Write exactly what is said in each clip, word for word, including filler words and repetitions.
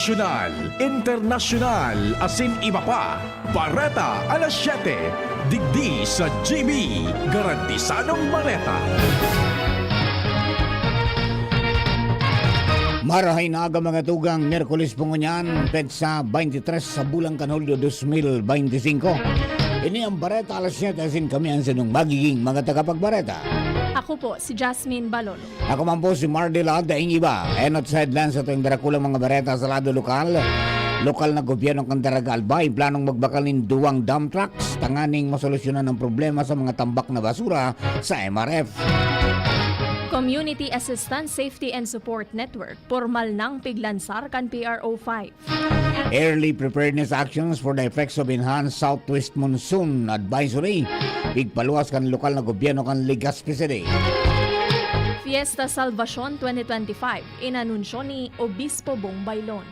Nasyonal, internasyonal, asin iba pa. Bareta alas siyete, digdi sa G B, garantisadong bareta. Marahay na aga, mga tugang. Miyerkules po ngunyan, petsa twenty-three sa bulan kan Hulyo dos mil bente singko. Ini ang Bareta alas siyete, asin kami ang sinong magiging mga tagapagbareta. Ako po si Jasmine Balolo. Ako man po si Mardy Lad, daing iba. Enot sa headlines sa tuwing darakulang mga bareta sa lado lokal. Lokal na gobyerno kan Daraga Albay, planong magbakal nin duwang dump trucks tanganing masolusyonan ang problema sa mga tambak na basura sa M R F. Community Assistance Safety and Support Network, pormal nang piglansar kan P R O five. Early preparedness actions for the effects of enhanced southwest monsoon advisory. Pigpaluwas kan lokal na gobyerno kan Legazpi City. Fiesta Salvacion twenty twenty-five, inanunsyo ni Obispo Bong Baylon.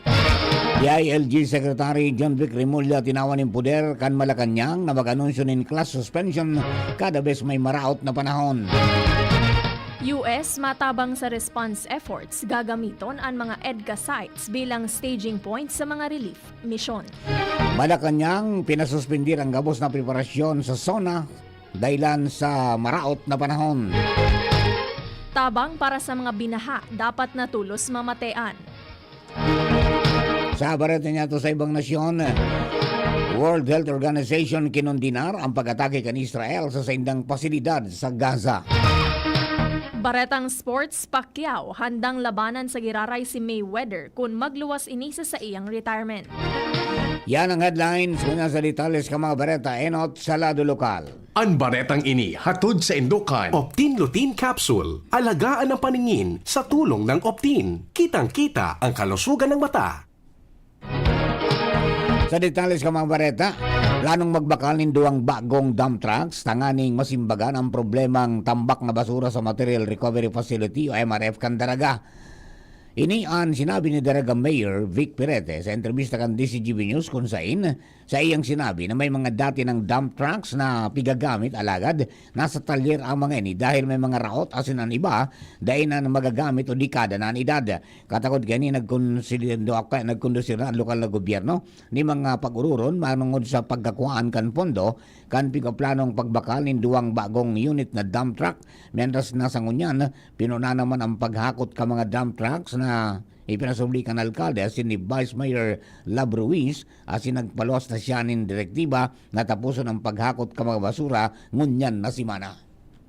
D I L G Secretary John Vic Remulla tinawan nin poder kan Malacañang na mag-anunsyo nin class suspension kada bes may maraot na panahon. U S matabang sa response efforts, gagamiton an mga EDCA sites bilang staging points sa mga relief mission. Malacañang, pinasuspindir ang gabos na preparasyon sa SONA dahilan sa maraot na panahon. Tabang para sa mga binaha, dapat na tolos mamatean. Sa bareta niyato sa ibang nasyon, World Health Organization kinondenar ang pag-atake kan Israel sa saindang pasilidad sa Gaza. Baretang sports, Pacquiao handang labanan sa giraray si Mayweather kun magluwas ini sa saiyang retirement. Yan ang headlines. Ngunyan sa detalles kan mga bareta, enot sa lado lokal. An baretang ini hatod saindo kan Optin Lutein Capsule. Alagaan ang paningin sa tulong ng Optin. Kitang-kita ang kalusugan ng mata. Sa detalles kan mga bareta, planong magbakal nin duwang bagong dump trucks tanganing masimbagan ang problemang tambak na basura sa Material Recovery Facility o M R F kan Daraga. Ini an sinabi ni Daraga Mayor Vic Perete sa entrebista kan D Z G B News, kun sain saiyang sinabi na may mga dati nang dump trucks na pigagamit, alagad nasa talyer ang mga ini dahil may mga raot asin an iba dai na magagamit o dekada na an edad. Katakod kaini, nagkonsider-, nagkondusir na an lokal na gobyerno nin mga pag-ororon manongod sa pagkakuhaan kan pondo kan pigpaplanong pagbakal nin duwang bagong unit na dump truck, mientras na sa ngunyan, pinuna naman ang paghakot kan mga dump trucks na ipinasubli kan alkalde asin ni Vice Mayor Lab Ruiz, asin nagpaluwas na siya nin direktiba na taposon ang paghakot kan mga basura ngunyan na semana.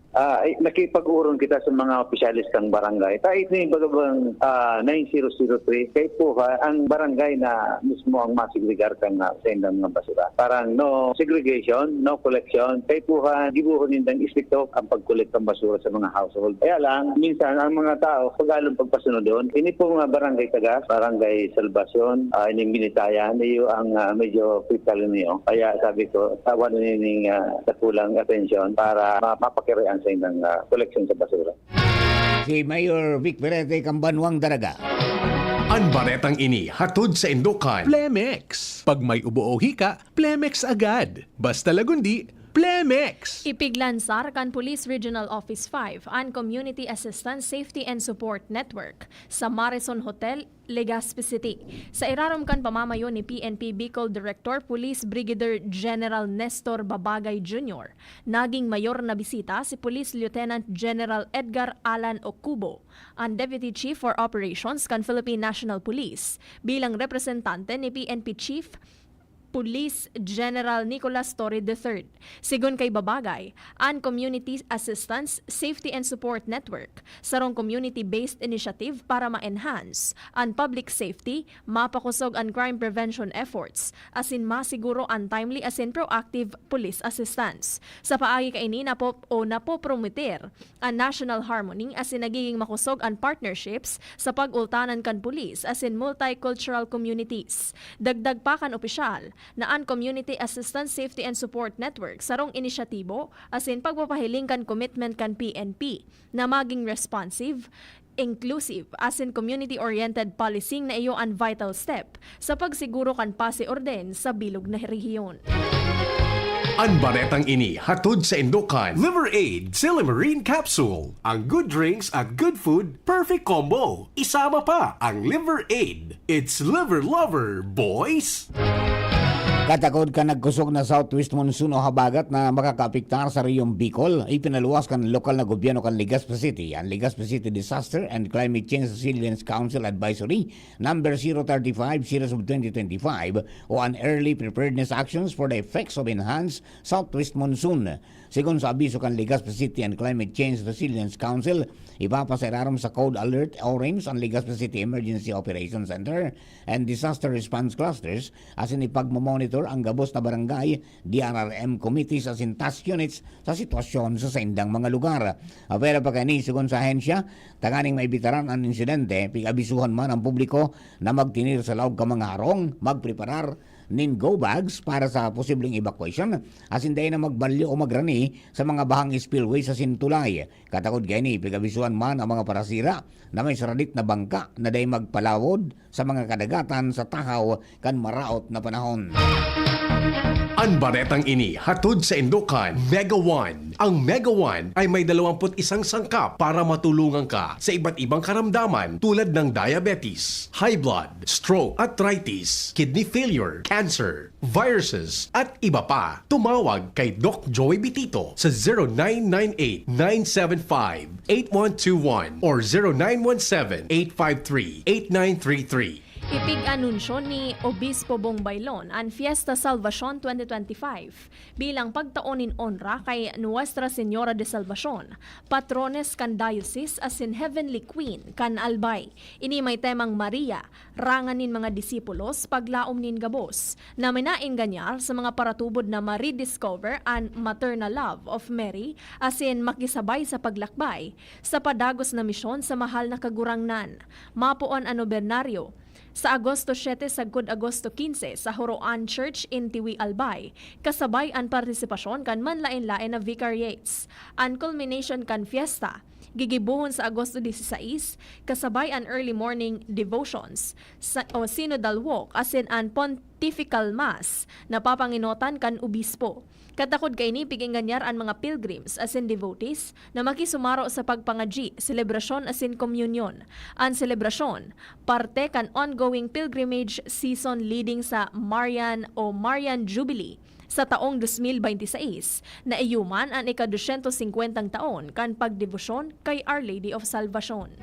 Ah, ay, nakipag-oron kita sa mga opisyales kan barangay. Ta itong bagabang, ah, nine zero zero three, kaipuhan ang barangay na mismo ang masegregar kan, ah, saindang mga basura. Parang no segregation, no collection. Kaipuhan, gibohon nindang istrikto ang pag-collect kan basura sa mga household. Kaya lang, minsan ang mga tao, pag-alon pagpasunodon, ini po mga barangay tagas, barangay Salvacion, ah, ining Binitayan, iyo ang, ah, medyo critical niyo. Kaya sabi ko, tawan nining, ah, dakulang atensyon para ma-, mapakirian saindang, ah, koleksyon sa basura. Si Mayor Vic Perete kan banwang Daraga. An baretang ini hatod saindo kan Plemex. Pag may ubo o hika, Plemex agad. Basta Lagundi, Plemex! Ipiglansar kan Police Regional Office five an Community Assistance Safety and Support Network sa Marison Hotel, Legazpi City. Sa irarom kan pamamayo ni P N P Bicol Director Police Brigadier General Nestor Babagay Junior, naging mayor na bisita si Police Lieutenant General Edgar Alan Ocubo, an Deputy Chief for Operations kan Philippine National Police, bilang representante ni P N P Chief Police General Nicolas Torre the third. Segun kay Babagay, an Community Assistance, Safety and Support Network, sarong community-based initiative para ma-enhance an public safety, mapakosog an crime prevention efforts, asin masiguro an timely asin proactive police assistance. Sa paagi kaini, napo-, o napopromoter an national harmony asin nagiging makosog an partnerships sa pag-ultanan kan pulis asin multicultural communities. Dagdag pa kan opisyal na an Community Assistance Safety and Support Network sarong inisyatibo asin pagpapahiling kan commitment kan P N P na maging responsive, inclusive, asin community-oriented policing na iyo an vital step sa pagsiguro kan pasi orden sa bilog na rehiyon. An baretang ini hatod saindo kan Liver Aid Silimarin Capsule. Ang good drinks at good food, perfect combo. Isama pa ang Liver Aid. It's Liver Lover, boys! Katakod kan nagkusog na southwest monsoon o habagat na makakaapektar sa rehiyong Bicol, ipinaluwas kan lokal na gobyerno kan Legazpi City an Legazpi City Disaster and Climate Change Resilience Council Advisory Number zero thirty-five series of twenty twenty-five o an Early Preparedness Actions for the Effects of Enhanced Southwest Monsoon. Sigon sa abiso kan Legazpi City and Climate Change Resilience Council, ipapasa irarom sa Code Alert Orange an Legazpi City Emergency Operations Center and Disaster Response Clusters asin ipagmamonitor ang gabos na barangay, D R R M committees asin task units sa sitwasyon sa saindang mga lugar. Apwera pa kaini, sigon sa ahensya, tanganing maibitaran an insidente, pig-abisuhan man ang publiko na magtinir sa laog kan mga harong, magpreparar nin go bags para sa posibleng evacuation, asin dai na magbalyo o magrani sa mga bahang spillway sa sintulay. Katakod kaini, pig-abisuhan man ang mga parasira na may saradit na bangka na dai magpalawod sa mga kadagatan sa tahaw kan maraot na panahon. An baretang ini hatod saindo kan Mega One. Ang Mega One ay may dalawampu't isang sangkap para matulungan ka sa iba't ibang karamdaman tulad ng diabetes, high blood, stroke, arthritis, kidney failure, cancer, viruses, at iba pa. Tumawag kay Doc Joey Bitito sa zero nine nine eight, nine seven five, eight one two one or zero nine one seven, eight five three, eight nine three three. Ipig-anunsyo ni Obispo Bong Baylon an Fiesta Salvacion twenty twenty-five bilang pagtao nin onra kay Nuestra Señora de Salvacion, patrones kan diocese asin Heavenly Queen kan Albay. Ini may temang Maria, Rangan nin mga disipulos, Paglaom nin Gabos, na minaenganyar sa mga paratubod na ma-rediscover an maternal love of Mary asin makisabay sa paglakbay sa padagos na misyon sa mahal na Kagurangnan. Mapoon an nobernaryo sa Agosto siete sagkod Agosto quince sa Horoan Church in Tiwi, Albay, kasabay an partisipasyon kan manlaen-laen na vicariates. An culmination kan fiesta gigibohon sa Agosto dieciséis, kasabay an early morning devotions sa, o synodal walk asin an pontifical mass na papangenotan kan obispo. Katakod kaini, pig-enganyan an mga pilgrims asin devotees na makisumaro sa pagpangadyi, selebrasyon asin komunyon. An selebrasyon, parte kan ongoing pilgrimage season leading sa Marian o Marian Jubilee sa taong dos mil bente seis, naiyuman an ika-dosyentos singkwentang taon kan pagdebosyon kay Our Lady of Salvacion.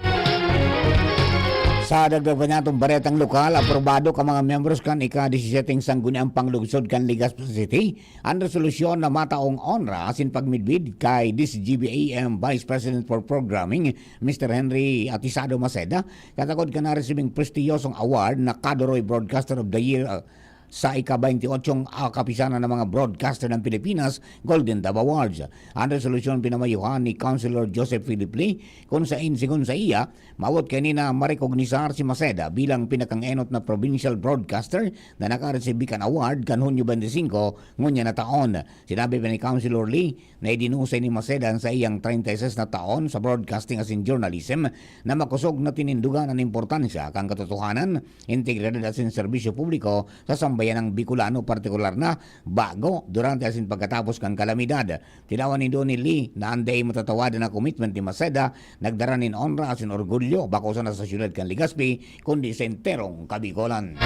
Sa dagdag pa niyatong baretang lokal, aprobado kan mga miyembros kan ika-disisiyeteng Sangguniang Panglugsod kan Legazpi City an resolusyon na mataong onra asin pagmidbid kay D C G B A M Vice President for Programming, Mister Henry Atisado Maceda, katakod kan naresibing prestiyosong award na Kadoroy Broadcaster of the Year, ah, sa ika-baynti-otsyong, ah, Kapisanan ng mga Broadcaster ng Pilipinas, Golden Dove Awards. An resolusyon pinamayuhan ni Councilor Joseph Philip Lee, kun sain, sigon saiya, maabot kaini na marekognisar si Maceda bilang pinakang-enot na provincial broadcaster na nakaresibi kan award kan Hunyo twenty-five ngunyan na taon. Sinabi pa ni Councilor Lee na idinusay ni Maceda an saiyang treinta y seis na taon sa broadcasting asin journalism na makosog na tinindogan an importansya kan katotohanan, integridad asin serbisyo publiko sa sambayanang Bicolano, partikular na bago, durante asin pagkatapos kan kalamidad. Tinawan nindo ni Lee na an dai matatawadan na komitment ni Maceda nagdara nin onra asin orgulyo bako sana sa syudad kan Legazpi, kundi sa enterong Kabicolan.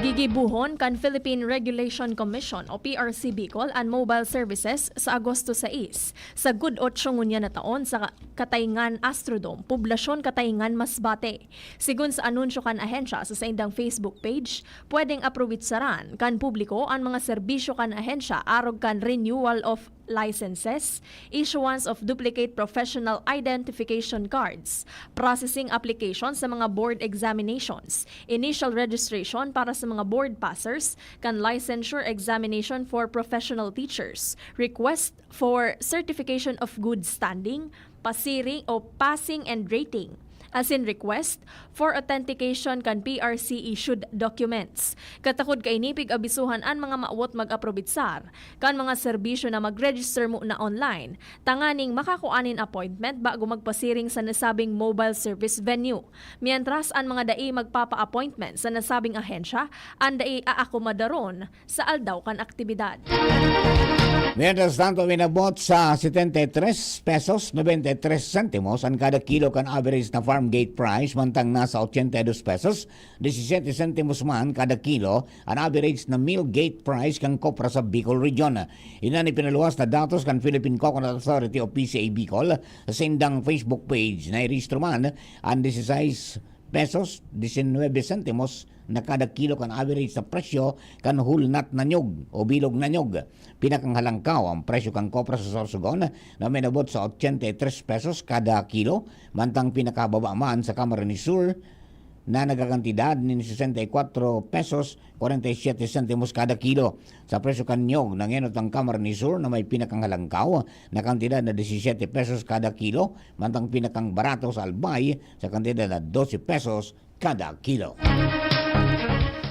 Gigibohon kan Philippine Regulation Commission o P R C Bicol an mobile services sa Agosto sais, sagkod otso ngunyan na taon sa Katayngan Astrodome, Poblacion Katayngan, Masbate. Sigon sa anunsyo kan ahensya sa saindang Facebook page, pwedeng aprobetsaran kan publiko an mga serbisyo kan ahensya arog kan renewal of licenses, issuance of duplicate professional identification cards, processing application sa mga board examinations, initial registration para sa mga board passers kan licensure examination for professional teachers, request for certification of good standing, pasiring o passing and rating, asin request for authentication kan P R C issued documents. Katakod kaini, pig-abisuhan an mga mawot mag-aprobitsar kan mga serbisyo na mag-register muna online, tanganing makakua nin appointment bago magpasiring sa nasabing mobile service venue. Mientras, an mga dai magpapa-appointment sa nasabing ahensya, an dai aakomadaron sa aldaw kan aktibidad. Mientras tanto, minabot sa setenta y tres pesos noventa y tres centimos an kada kilo kan average na farm gate price, mantang nasa ochenta y dos pesos disisiete centimos man kada kilo an average na mill gate price kan kopra sa Bicol Region. Iyan an ipinaluwas na datos kan Philippine Coconut Authority o P C A Bicol sa saindang Facebook page. Nairehistro man an diseseis pesos disinwebe sentimos na kada kilo kan average na presyo kan whole nut na niyog o bilog na niyog. Pinakanghalangkaw an presyo kan kopra sa Sorsogon na minabot sa ochenta y tres pesos kada kilo, mantang pinakababa man sa Camarines Sur na nagkakantidad nin sesenta y kwatro pesos kwarenta y siyete sentimos kada kilo. Sa presyo kan niyog, nangenot ang Camarines Sur na may pinakanghalangkaw na kantidad na disisiyete pesos kada kilo, mantang pinakang barato sa Albay sa kantidad na dose pesos kada kilo.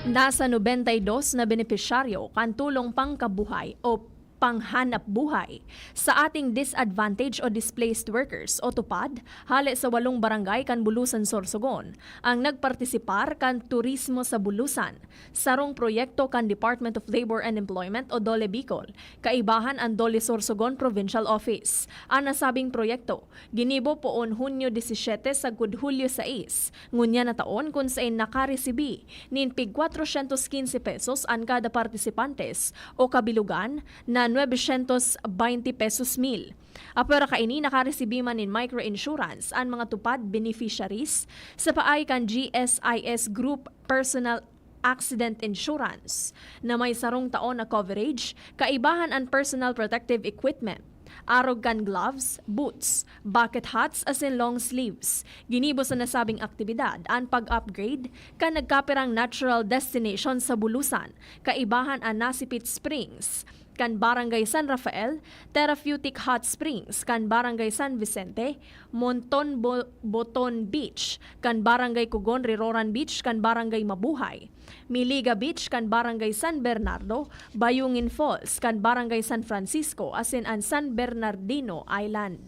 Nasa nobenta y dos na benepisyaryo kan tulong pangkabuhay o panghanap buhay sa ating disadvantaged o displaced workers o TUPAD, hale sa walong barangay kan Bulusan, Sorsogon, ang nagpartisipar kan turismo sa Bulusan, sarong proyekto kan Department of Labor and Employment o DOLE Bicol, kaibahan an DOLE Sorsogon Provincial Office. An nasabing proyekto, ginibo poon Hunyo disisiete sagkod Hulyo sais, ngunyan na taon, kun saen nakaresibi nin pig kwatrosyentos quince pesos an kada partisipantes o kabilogan na nuebesyentos baynte pesos mil. Apwera kaini, nakaresibi man nin microinsurance an mga TUPAD beneficiaries sa paagi kan G S I S Group Personal Accident Insurance na may sarong taon na coverage, kaibahan an personal protective equipment, arog kan gloves, boots, bucket hats asin long sleeves. Ginibo sa nasabing aktibidad an pag-upgrade kan nagkapirang natural destination sa Bulusan, kaibahan an Nasipit Springs kan Barangay San Rafael, Therapeutic Hot Springs kan Barangay San Vicente, Monton Bo- Boton Beach kan Barangay Cogon, Riroran Beach kan Barangay Mabuhay, Miliga Beach kan Barangay San Bernardo, Bayungin Falls kan Barangay San Francisco asin an San Bernardino Island.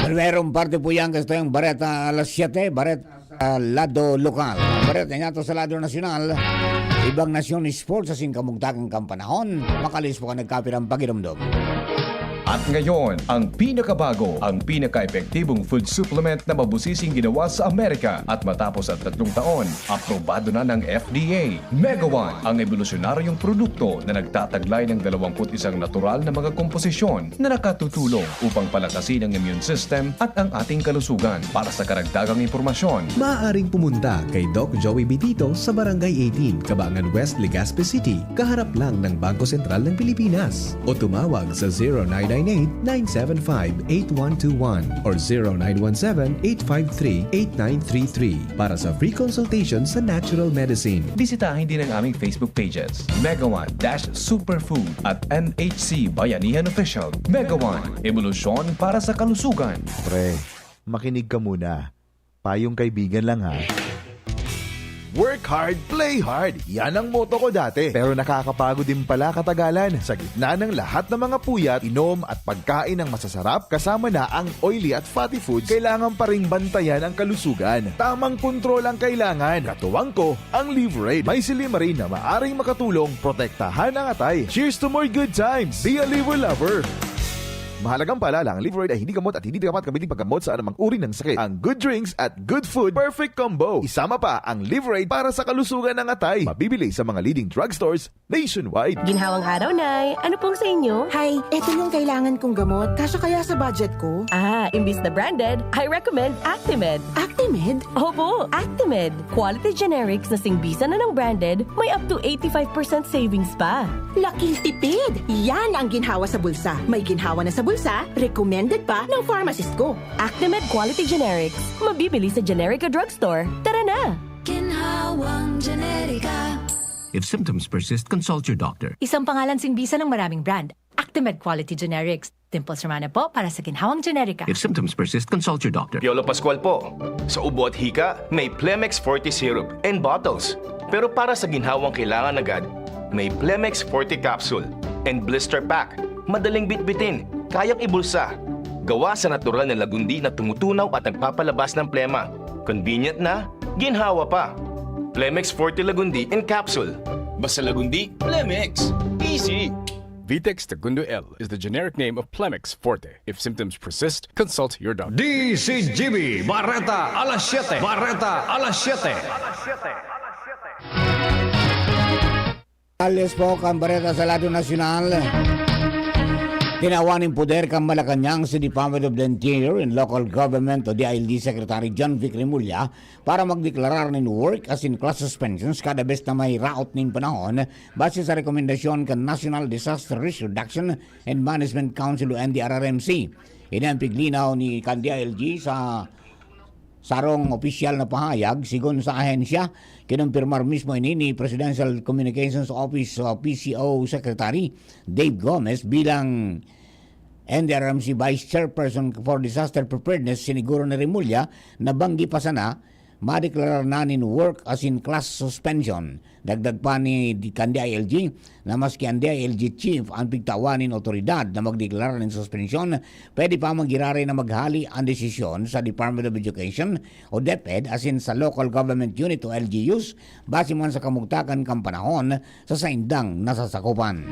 Primerong parte po yan, gusto yung bareta alas siyete, bareta sa lado lokal. Bareta niya to sa lado nasyonal. Ibang nasyon sports sa singkamugtakan kang panahon. Makalis po ka nagkapirang pagirumdom. At ngayon, ang pinakabago, ang pinaka-epektibong food supplement na mabusising ginawa sa Amerika. At matapos ang tatlong taon, aprobado na ng F D A. Megawan, ang ebolusyonaryong produkto na nagtataglay ng dalawampu't isang natural na mga komposisyon na nakatutulong upang palakasin ang immune system at ang ating kalusugan. Para sa karagdagang impormasyon, Maaaring pumunta kay Doc Joey Bitito sa Barangay eighteen, Kabangan West, Legazpi City, kaharap lang ng Bangko Sentral ng Pilipinas. O tumawag sa zero nine nine eight, nine seven five, eight one two one or zero nine one seven, eight five three, eight nine three three para sa free consultation sa natural medicine. Bisitahin din ang aming Facebook pages, Megawan dash Superfood at N H C Bayanihan Official. Megawan, ebolusyon para sa kalusugan. Pre, makinig ka muna. Payong kaibigan lang ha. Work hard, play hard. Yan ang motto ko dati. Pero nakakapagod din pala katagalan. Sa gitna ng lahat ng mga puyat, inom at pagkain ng masasarap, kasama na ang oily at fatty foods, kailangan pa ring bantayan ang kalusugan. Tamang kontrol ang kailangan. Katuwang ko, ang Liverade. May silymarin na maaring makatulong protektahan ang atay. Cheers to more good times! Be a Liver Lover! Mahalagang paalala, ang Liverade ay hindi gamot at hindi dapat gamitin paggamot sa anumang uri ng sakit. Ang good drinks at good food, perfect combo. Isama pa ang Liverade para sa kalusugan ng atay. Mabibili sa mga leading drugstores nationwide. Ginhawang araw, Nay! Ano pong sa inyo? Hay, eto yung kailangan kong gamot. Kasya kaya sa budget ko? Ah, imbis na branded, I recommend Actimed. Actimed? Opo, Actimed. Quality generics na singbisan na ng branded, may up to eighty-five percent savings pa. Laking tipid! Yan ang ginhawa sa bulsa. May ginhawa na sa bulsa, recommended pa ng pharmacist ko. Actimed Quality Generics. Mabibili sa generic o drugstore. Tara na! Ginhawang Generika. If symptoms persist, consult your doctor. Isang pangalan singbisan ng maraming brand. Actimed Quality Generics. Dimples Romana po para sa Ginhawang Generika. If symptoms persist, consult your doctor. Piolo Pascual po. Sa ubo at hika, may Plemex Forte Syrup and bottles. Pero para sa ginhawang kailangan agad, may Plemex Forte Capsule and Blister Pack. Madaling bitbitin, kayang ibulsa. Gawa sa natural na lagundi na tumutunaw at nagpapalabas ng plema. Convenient na, ginhawa pa. Plemex Forte Lagundi in Capsule. Basta Lagundi, Plemex. Easy! Vitex Tagundo L is the generic name of Plemex Forte. If symptoms persist, consult your doctor. D C G B, Bareta alas siyete. Bareta alas siyete. Alias po kan Bareta sa Lado Nasyonal. Tinawan nin poder kan Malacañang si Department of the Interior and Local Government o D I L G Secretary John Vic Remulla para magdeklarar nin work asin class suspensions kada bes na may raot nin panahon, base sa rekomendasyon kan National Disaster Risk Reduction and Management Council o N D R R M C. Ini ang piglinaw ni kan D I L G sa sarong opisyal na pahayag. Sigon sa ahensya, kinumpirmar mismo ini ni Presidential Communications Office o P C O Secretary Dave Gomez bilang N D R R M C Vice Chairperson for Disaster Preparedness. Siniguro ni Remulla na banggi pa sana madeklarar na nin work asin class suspension. Dagdag pa ni di- kan D I L G na maski an D I L G chief an pigtawan nin otoridad na magdeklara nin suspensyon, pwede pa man giraray na maghali an desisyon sa Department of Education o DepEd asin sa local government unit o L G Us, base man sa kamugtakan kan panahon sa saindang nasasakupan.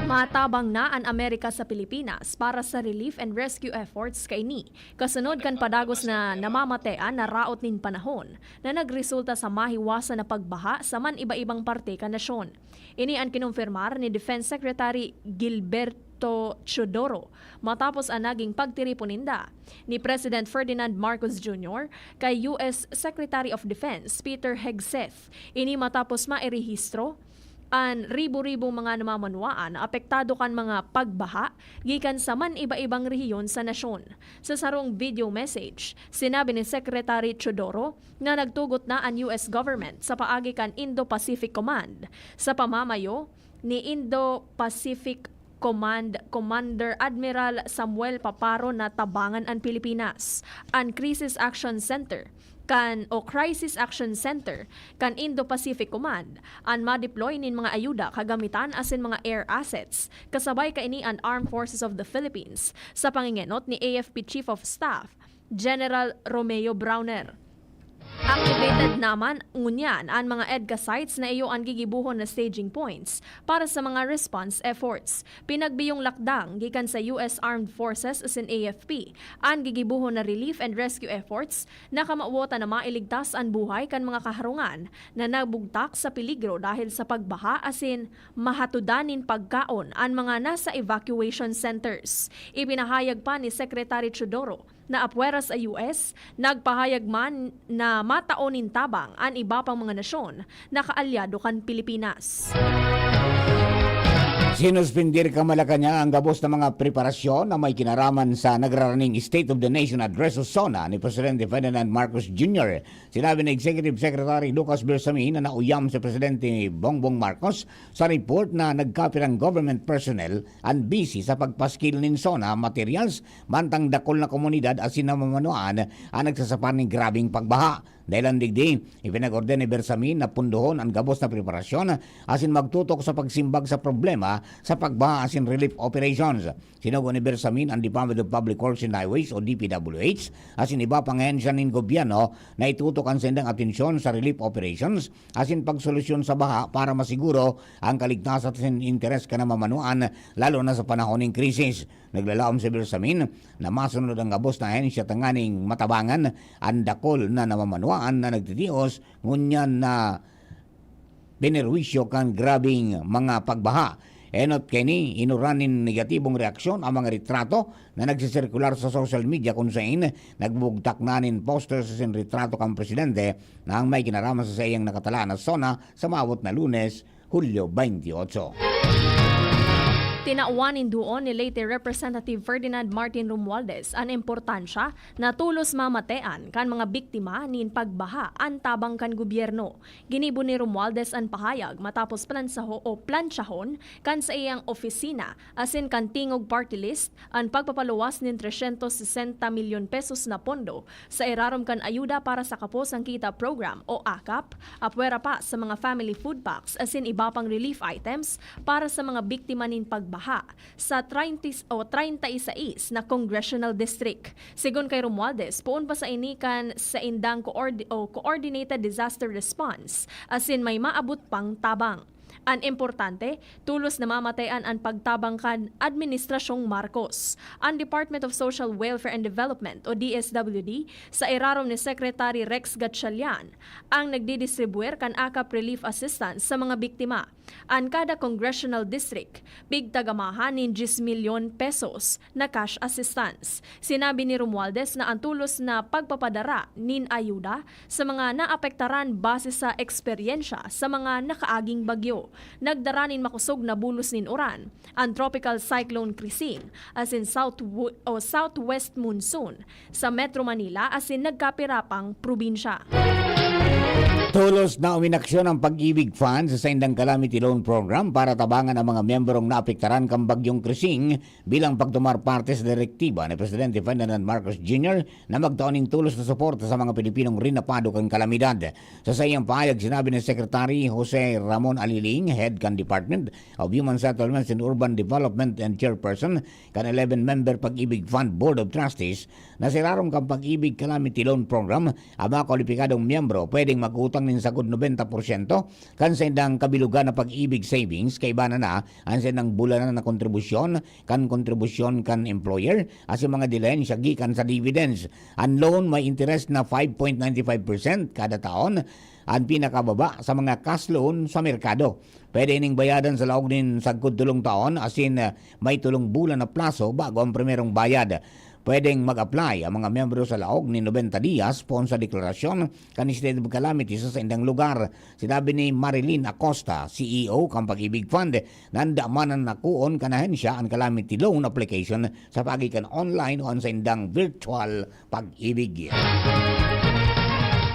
Matabang na an Amerika sa Pilipinas para sa relief and rescue efforts kaini, kasunod kan padagos na namamatean na raot nin panahon na nagresulta sa mahiwasan na pagbaha sa man-iba-ibang parte kan nasyon. Ini an kinumpirmar ni Defense Secretary Gilberto Teodoro matapos an naging pagtiripon ninda ni President Ferdinand Marcos Junior kay U S Secretary of Defense Peter Hegseth. Ini matapos mairehistro an ribo-ribong mga namamanwaan na apektado kan mga pagbaha gikan sa man-iba-ibang rehiyon sa nasyon. Sa sarong video message, sinabi ni Secretary Teodoro na nagtugot na an U S government sa paagi kan Indo-Pacific Command sa pamamayo ni Indo-Pacific Command Commander Admiral Samuel Paparo na tabangan an Pilipinas. An Crisis Action Center kan o Crisis Action Center kan Indo-Pacific Command an madeploy nin mga ayuda, kagamitan asin mga air assets. Kasabay kaini an Armed Forces of the Philippines sa pangengenot ni A F P Chief of Staff General Romeo Brawner. Activated naman ngunyan an mga EDCA sites na iyo an gigibohon na staging points para sa mga response efforts. Pinagbiyong lakdang gikan sa U S Armed Forces asin A F P an gigibohon na relief and rescue efforts na kamawot na mailigtas an buhay kan mga kaharungan na nabugtak sa peligro dahil sa pagbaha asin mahatudan nin pagkaon an mga nasa evacuation centers. Ipinahayag pa ni Secretary Teodoro na apwera sa U S, nagpahayag man na matao nin tabang an iba pang mga nasyon na kaalyado kan Pilipinas. Sinuspindir kan Malacañang ang gabos na mga preparasyon na may kinaraman sa nagraraning State of the Nation Address o SONA ni Presidente Ferdinand Marcos Junior. Sinabi ni Executive Secretary Lucas Bersamin na nauyam si Presidente Bongbong Marcos sa report na nagkapirang government personnel an busy sa pagpaskil nin SONA materials, mantang dakul na komunidad asin namamanuan an nagsasapar nin grabeng pagbaha. Dahelan digdi, ipinag-order ni Bersamin na pundohon an gabos na preparasyon asin magtutok sa pagsimbag sa problema sa pagbaha asin relief operations. Sinugo ni Bersamin an Department of Public Works and Highways o D P W H asin iba pang ahensya nin gobyerno na itutok an saindang atensyon sa relief operations asin pagsolusyon sa baha para masiguro ang kaligtasan asin interes kan namamanuan, lalo na sa panahon nin krisis. Naglalaom si Bersamin na masunod ang gabos na ahensya tanganing matabangan an dakul na namamanuan na nagtitios ngunyan na pinerwisyo kan grabeng mga pagbaha. Enot kaini, inuran nin negatibong reaksyon ang mga retrato na nagsisirkular sa social media, kun sain nagbubugtak na nin posters asin retrato kan presidente na ang may kinaraman sa saiyang nakatalaan na SONA sa maabot na Lunes, Hulyo twenty-eight. Tinawan nin duon ni late Representative Ferdinand Martin Romualdez an importansya na tolos mamatean kan mga biktima nin pagbaha an tabang kan gobyerno. Ginibo ni Romualdez an pahayag matapos plansaho o plantsahon kan saiyang opisina asin kan Tingog Party List an pagpapaluwas nin tresyentos sesenta milyon pesos na pondo sa irarom kan Ayuda para sa Kapos ang Kita Program o akap, apwera pa sa mga family food packs asin iba pang relief items para sa mga biktima nin pagbaha sa treinta o treinta y seis na congressional district. Sigon kay Romualdez, poon pa sa ini kan saindang coord- o coordinated disaster response, asin may maabot pang tabang. An importante, tolos namamatean an pagtabang kan Administrasyong Marcos. An Department of Social Welfare and Development o D S W D sa irarom ni Secretary Rex Gatchalian ang nagdidistribuir kan akap relief assistance sa mga biktima. An kada congressional district, pigtagamahan nin diyes milyon pesos na cash assistance. Sinabi ni Romualdez na an tolos na pagpapadara nin ayuda sa mga naapektaran base sa eksperyensya sa mga nakaaging bagyo. Nagdara nin makosog na bulos nin uran an Tropical Cyclone Christine asin south o southwest monsoon sa Metro Manila asin nagkapira pang probinsya. Tolos na uminaksyon ang Pag-ibig Fund sa saindang Calamity Loan Program para tabangan ang mga miyembrong naapektaran kan Bagyong Krising bilang pagtumar parte sa direktiba ni Presidente Ferdinand Marcos Junior na magtao nin tolos na suporta sa mga Pilipinong rinapado kan kalamidad. Sa saiyang pahayag, sinabi ni Secretary Jose Ramon Aliling, Head kan Department of Human Settlements and Urban Development and Chairperson kan eleven-member Pag-ibig Fund Board of Trustees, na sa irarom kan Pag-ibig Calamity Loan Program, ang mga kwalipikadong miyembro pwedeng mag-utang nin sagkod nobenta porsyento kan saindang kabilugan na Pag-ibig Savings, kaiba na na an saindang bulanan na kontribusyon kan kontribusyon kan employer asin mga dilehensya gikan sa dividends. An loan may interes na five point ninety five percent kada taon, an pinakababa sa mga cash loan sa merkado. Pwede ining bayadan sa laog nin sagkod tolong taon, asin, eh, may tolong bulan na plaso bago ang primerong bayad. Pwedeng mag-apply ang mga miyembro sa laog nin nobenta diyas poon sa deklarasyon kan state of calamity sa saindang lugar. Sinabi ni Marilyn Acosta, C E O kan Pag-ibig Fund, na anda man an nakuon kan ahensya an calamity loan application sa paagi kan online o an saindang virtual pag-ibig.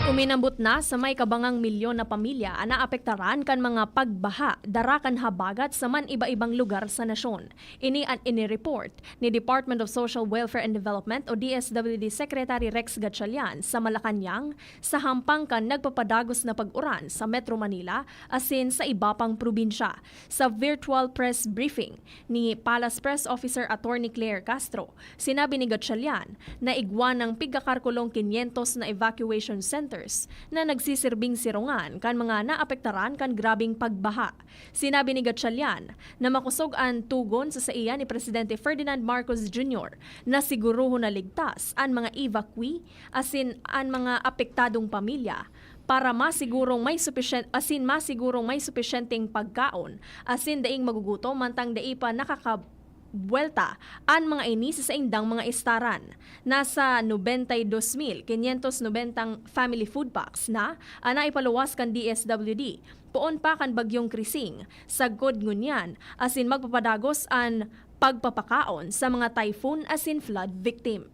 Uminabot na sa may kabangang milyon na pamilya an naapektaran kan mga pagbaha, dara kan habagat sa man iba-ibang lugar sa nasyon. Ini an inireport ni Department of Social Welfare and Development o D S W D Secretary Rex Gatchalian sa Malacañang, sa hampang kan nagpapadagos na pag-uran sa Metro Manila asin sa iba pang probinsya. Sa virtual press briefing ni Palace Press Officer Attorney Claire Castro, sinabi ni Gatchalian na igwa ng pigkakarkulong kinyentos na evacuation centers na nagsisirbing sirungan kan mga naapektaran kan grabeng pagbaha. Sinabi ni Gatchalian na makosog an tugon sa saiya ni Presidente Ferdinand Marcos Junior na siguruhon na ligtas an mga evacuee asin an mga apektadong pamilya para masigurong may supisyen-, asin masigurong may supisyenteng pagkaon asin daing magugutom mantang dai pa nakaka-, buwelta an mga ini sa saindang mga estaran. Nasa nobenta y dos mil quinientos nobenta family food packs na an naipaluwas kan D S W D poon pa kan Bagyong Krising, sagkod ngunyan, asin magpapadagos an pagpapakaon sa mga typhoon asin flood victim.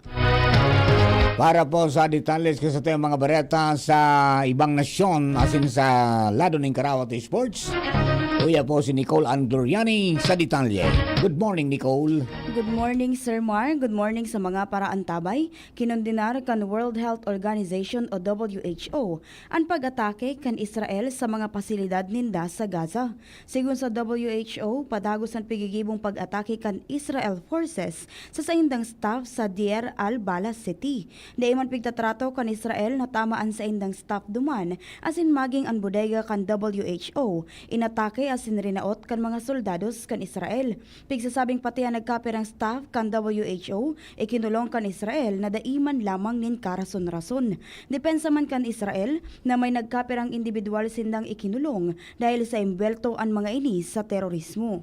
Para po sa detalles ko sa mga bareta sa ibang nasyon, asin sa lado nin karawat sports, uya po si Nicole Ann Gloriani sa detalye. Good morning, Nicole. Good morning, Sir Mar. Good morning sa mga paraantabay. Kinondenar kan World Health Organization o W H O an pag-atake kan Israel sa mga pasilidad ninda sa Gaza. Sigon sa W H O, padagos an pigigibong pag-atake kan Israel forces sa saindang staff sa Deir al-Balah City. Dai man pigtatrato kan Israel na tama an saindang staff duman asin maging an bodega kan W H O inatake asin rinaot kan mga soldados kan Israel. Pigsasabing pati an nagkapirang staff kan W H O ikinulong kan Israel na dai man lamang nin karason-rason. Depensa man kan Israel na may nagkapirang indibidwal sindang ikinulong dahil sa embuwelto an mga ini sa terorismo.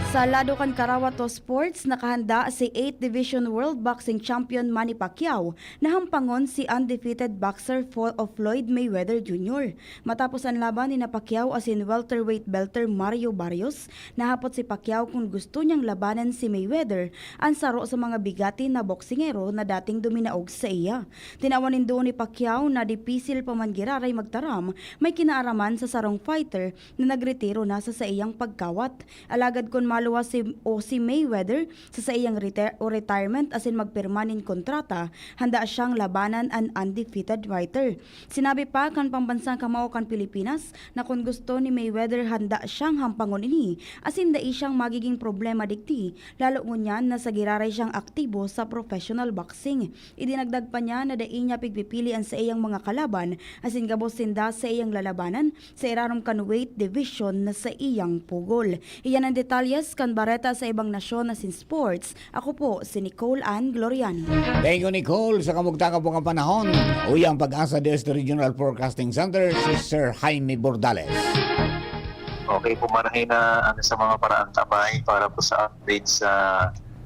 Sa lado kan Karawa to Sports, nakahanda si eighth Division World Boxing Champion Manny Pacquiao na hampangon si undefeated boxer Fo-, o Floyd Mayweather Junior. Matapos an laban ni na Pacquiao asin welterweight belter Mario Barrios, nahapot si Pacquiao kun gusto niyang labanan si Mayweather, an saro sa mga bigati na boksingero na dating duminaog saiya. Tinawan nin duon ni Pacquiao na dipisil pa man giraray magtaram, may kinaaraman sa sarong fighter na nagretiro na sa saiyang pagkawat. Alagad kun maluwas si, o si Mayweather sa saiyang rete-, o retirement asin magpirma nin kontrata, handa siyang labanan an undefeated fighter. Sinabi pa kan pambansang kamao kan Pilipinas na kun gusto ni Mayweather, handa siyang hampangon ini, asin dai siyang magiging problema digdi, lalo ngunyan na sa giraray siyang aktibo sa professional boxing. Idinagdag pa niya na dai niya pigpipili an saiyang mga kalaban, asin gabos sinda saiyang lalabanan sa irarom kan weight division na saiyang pugol. Iyan an detalyes kan bareta sa ibang nasyon asin sports. Ako po si Nicole Ann Gloriani. Thank you, Nicole, sa kamugtakan po nga panahon. Uya ang Pag-asa D S T Regional Forecasting Center, si Sir Jaime Bordales. Okay po, marahay na ano sa mga paraan tabay para po sa update sa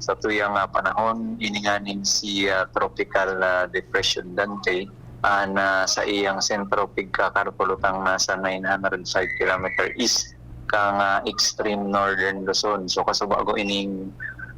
sa tuyang, ah, panahon. Ini nganing si, ah, Tropical, ah, Depression Dante, ah, na sa iyang sentro pigkakalkulutang nasa nine hundred five kilometer east kan, ah, extreme northern Luzon. So, kasubago ining,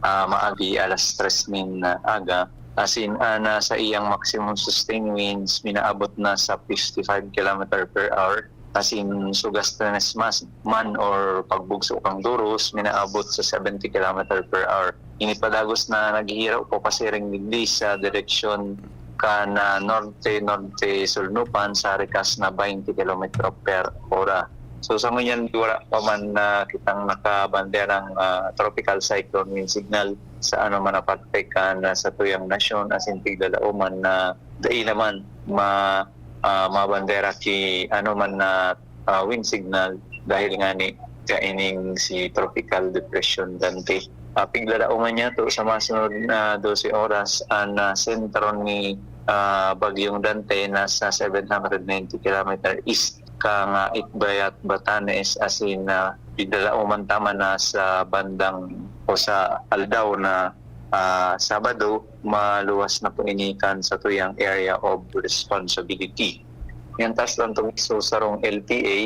ah, maagi alas tres nin, ah, aga, asin, ah, na sa iyang maximum sustained winds, minaabot na sa fifty-five kilometer per hour. Asin sugas na mas man or pagbugso kang duros, minaabot sa seventy kilometer per hour. Ini padagos na naghihiraw po pasiring digdi sa direksyon kan, ah, norte-norte sulnupan sa rikas na twenty kilometro per hora. So, sa ngunyan, wala pa man na kitang nakabanderang, ah, tropical cyclone wind signal sa ano man na parte kan, ah, sa tuyang nasyon, asin piglalauman na dai naman ma-, ah, mabandera ki ano man na, ah, wind signal dahil ngani kaining si Tropical Depression Dante. Ah, piglalauman niya to sa masunod na dose oras an, ah, sentro ni, ah, Bagyong Dante nasa seven hundred ninety kilometer east kan, ah, Itbayat, Batanes, asin, ah, piglalauman ta man na sa bandang o sa aldaw na, ah, Sabado, maluwas na po ini kan sa tuyang area of responsibility. Yan tas lang tong so sarong L T A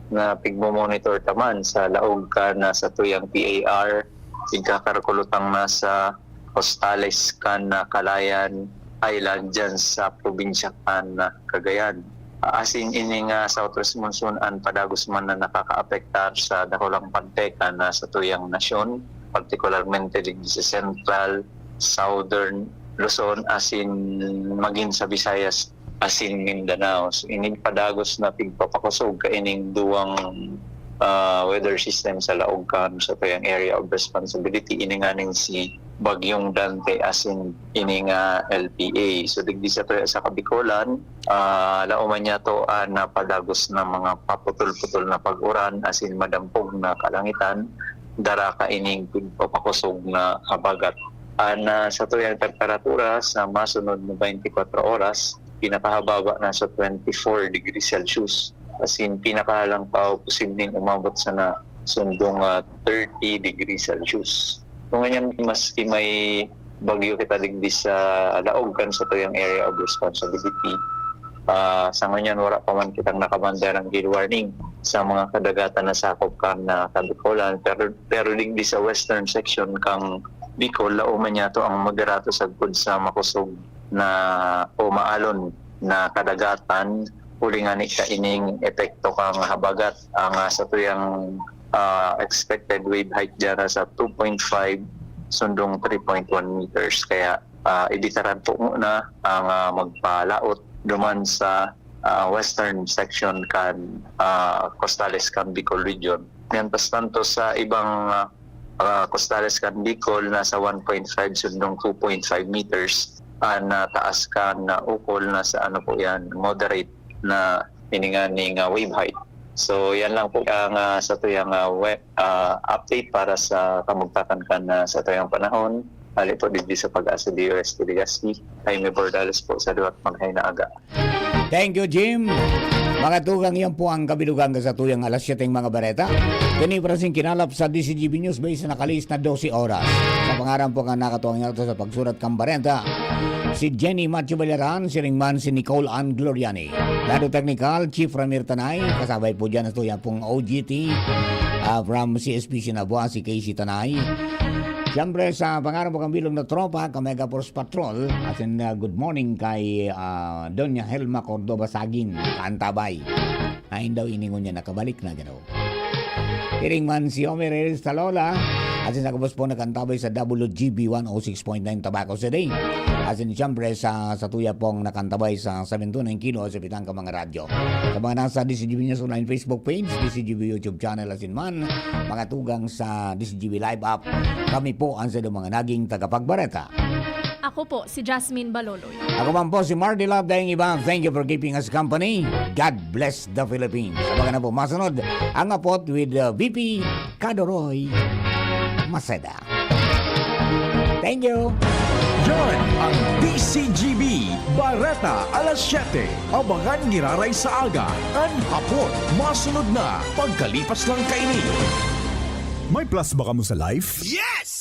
na pigmo-monitor ta man sa laog kan sa tuyang P A R, pigkakalkulutang nasa Costales kan, ah, Calayan Island, dyan sa probinsya kan, ah, Cagayan. Asin ini nga southwest monsoon an padagos man na nakakaapektar sa dakulang parte kan, ah, sa tuyang nasyon, partikularmente digdi sa central, southern Luzon, asin magin sa Visayas asin Mindanao. So, ini padagos na pigpapakusog kaining duwang, ah, weather system sa laog kan sa tuyang area of responsibility, ini nganing si Bagyong Dante asin ini nga L P A. So, digdi sa tuya sa Kabikolan, ah, lauman niya to an napadagos na mga paputol-putol na pag-uran asin madampog na kalangitan, dara kaining pigpapakusog na habagat. An, ah, sa tuyang temperatura sa masunod na twenty-four oras, pinakahababa na sa twenty-four degrees Celsius. Asin, pinakahalangkaw, posibleng umabot sana sundong, ah, thirty degrees Celsius. So, ngunyan, maski may bagyo kita digdi sa laog kan sa tuyang area of responsibility, ah, sa ngunyan, wala pa man kitang nakabanderang gale warning sa mga kadagatan na sakop kan, ah, Kabikolan. Pero, pero digdi sa western section kan Bicol, lauman niya to ang moderato sagkod sa makusog na o maalon na kadagatan, huli ngani kaining epekto kan habagat. Ang, ah, sa tuyang, ah, expected wave height dyan nasa two point five sundong three point one meters. Kaya, ah, ibitaran po muna ang, ah, magpalaot duman sa, ah, western section kan, ah, Costales kan Bicol Region. Mientras tanto, sa ibang, ah, ah, Costales kan Bicol, nasa one point five sundong two point five meters. An, ah, taas kan, ah, ukol, nasa ano po yan, moderate na hininganing, ah, wave height. So, yan lang po ang, ah, sa tuyang, ah, we-, ah, update para sa kamugtakan kan, ah, sa tuyang panahon. Hali po digdi sa Pag-asa D O S Legazpi, Jaime Bordales po sa duwat maghay na aga. Thank you, Jim. Mga tugang, yan po ang kabilugan sa tuyang alas siyete ng mga bareta. Kani pa rin kinalap sa D C G B News Base na nakalis na dose oras. Sa pangaran po nga nakatuwang niya sa pagsurat kang bareta, si Jenny Macho Balaran, siring man si Nicole Ann Gloriani. Lado technical, Chief Ramir Tanay, kasabay po dyan sa tuya pong O G T, ah, from C S P Sinabua, si Casey Tanay. Siyempre, sa pangaran po kang bilog na tropa, ka Mega Force Patrol, as in, ah, good morning kay, ah, Doña Helma Cordova Sagin, Kaantabay. Ayon daw, iningon niya, nakabalik na, gano'n. Siring man si Omer Reyes Talola, as in, sa gabos po nakantabay sa W G B one oh six point nine Tabaco City. As in, siyempre, sa, sa tuya pong nakantabay sa seven two nine Kilo, sa pitang ka mga radyo. Sa mga nasa D C G B News Online Facebook page, D C G B YouTube channel, as in man, mga tugang sa D C G B Live app, kami po ang sa mga naging tagapagbareta. Ako po, si Jasmine Baloloy. Ako man po si Mardy Love, dahil iba, thank you for keeping us company. God bless the Philippines. Abangan na po masunod ang apot with uh, V P Kadoroy Maceda. Thank you. Yan ang D C G B Bareta alas siyete. Abangan giraray sa aga. An hapon, masunod na pagkalipas lang kaini. May plus ba kamo sa life? Yes!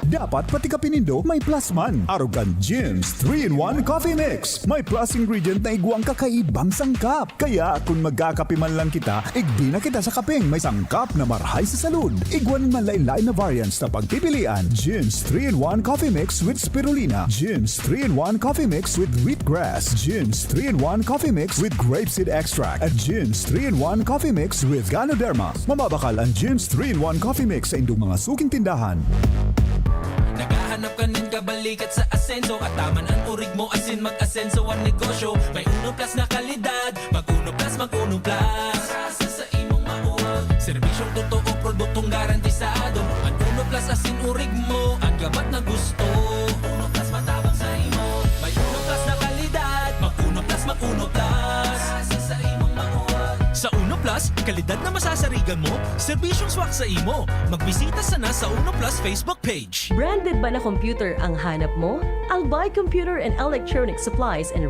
Dapat pati kape nindo may plus man. Arog kan Jim's three-in-one Coffee Mix. May plus ingredient na igwang kakaibang sangkap. Kaya kung magkakape man lang kita, igbi na kita sa kapeng may sangkap na marhay sa salud. Igwa nin manlain-lain na variants na pagpipilian. Jim's three-in-one Coffee Mix with Spirulina. Jim's three-in-one Coffee Mix with Wheatgrass. Jim's three-in-one Coffee Mix with Grapeseed Extract. At Jim's three-in-one Coffee Mix with Ganoderma. Mababakal ang Jim's three-in-one Coffee Mix sa indong mga suking tindahan. Naghahanap ka nin kabalikat sa asenso. Ataman an urig mo asin mag-asenso an negosyo. May Uno Plus na kalidad, mag Uno Plus, mag Uno Plus. Sa, sa imong mauwag. Serbisyong totoo, produktong garantisado. An Uno Plus asin urig mo, an gabat na gusto. Uno Plus matabang sa imo. May Uno Plus na kalidad, mag Uno Plus, mag Uno Plus. Sa, sa imong mauwag. Sa Uno Plus, kalidad na masasarigan mo, serbisyong swak sa imo. Magbisita sana sa Uno Plus Facebook page. Branded ba na computer ang hanap mo? Albay Computer and Electronic Supplies and